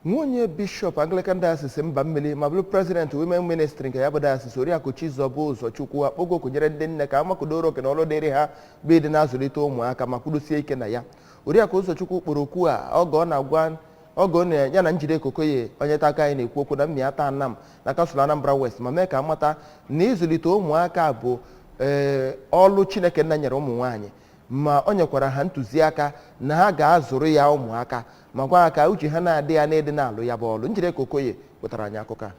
Nwunye bishọp Anglican Diocese Mba Mmiri ma bụrụ president Women Ministry nke ya bụ diocese, Oriakụ Chizọba Ụzọchukwu, akpọgo oku nyere ndị nne ka amakụdoro oke na ọrụ dịrị ha bụ ịdị na-azụlite ụmụaka ma kwudosie ike na ya. Oriakụ Ụzọchukwu kpọrọ okwu a oge ọ na-agwa oge ọ na ya na Njideka Okoye, onye nta akụkọ anyị, na-ekwu okwu na Mmiata Anam na kansụl Anambra West, ma mee ka amata na ịzụlite ụmụaka bụ ọlụ Chineke nna nyere ụmụ nwaanyị, ma o nyekwara ha ntụziaka na ha ga-azụrụ ya ụmụaka, ma gwa ha ka uche ha na-adị ya n'ịdị na-alụ ya bụ ọlụ. Njideka Okoye wetara anyị akụkọ a.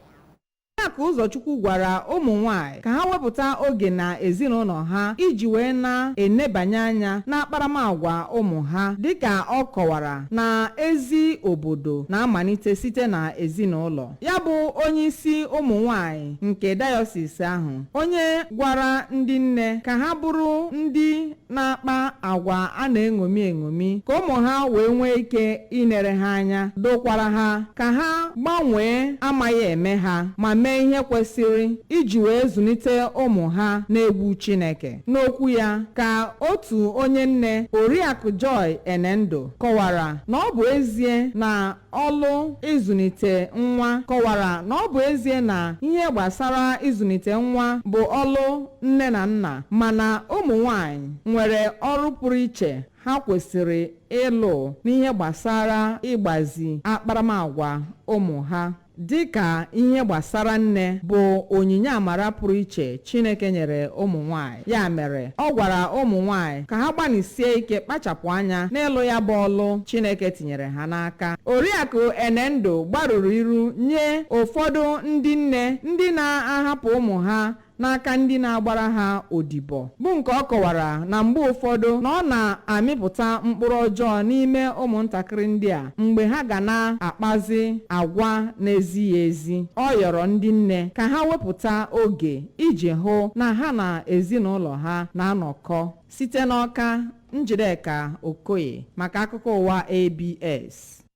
Oriakụ Ụzọchukwu gwara ụmụ nwanyị ka ha wepụta oge na ezinụlọ ha iji wee na-enebanye anya n'akparamagwa ụmụ ha, dịka ọ kọwara na ezi obodo na-amalite site na ezinụlọ. Ya bụ onye isi ụmụ nwanyị nke diocese ahụ, onye gwara ndị nne ka ha bụrụ ndị na-akpa agwa a na-eṅomi eṅomi ka ụmụ ha wee nwee ike inere ha anya, dokwara ha ka ha gbanwee amaghị eme ha ma mee ihe kwesịrị iji wee zụlite ụmụ ha n'egwu Chineke. N'okwu ya ka otu onye nne, Oriakụ Joy Enendo, kọwara na ọ bụ ezie na ọlụ ịzụlite nwa kọwara na ọ bụ ezie na ihe gbasara ịzụlite nwa bụ ọlụ nne na nna, mana ụmụ nwanyị nwere ọrụ pụrụ iche ha kwesịrị ịlụ n'ihe gbasara ịgbazi akparamagwa ụmụ ha, dịka ihe gbasara nne bụ onyinye amara pụrụ iche Chineke nyere ụmụ nwanyị. Ya mere, ọ gwara ụmụ nwanyị ka ha gbanisie ike, kpachapụ anya n'ịlụ ya bụ ọlụ Chineke tinyere ha n'aka. Oriakụ Enendo gbarụrụ iru nye ụfọdụ ndị nne ndị na-ahapụ ụmụ ha n'aka ndị na-agbara ha odibo, bụ nke ọ kọwara na mgbe ụfọdụ na ọ na-amịpụta mkpụrụ ọjọọ n'ime ụmụntakịrị ndị a mgbe ha ga na-akpazi agwa na-ezighị ezi. Ọ yọrọ ndị nne ka ha wepụta oge iji hụ na ha na ezinụlọ ha na-anọkọ. Site n'Ọka, Njideka Okoye maka akụkọ ụwa ABS.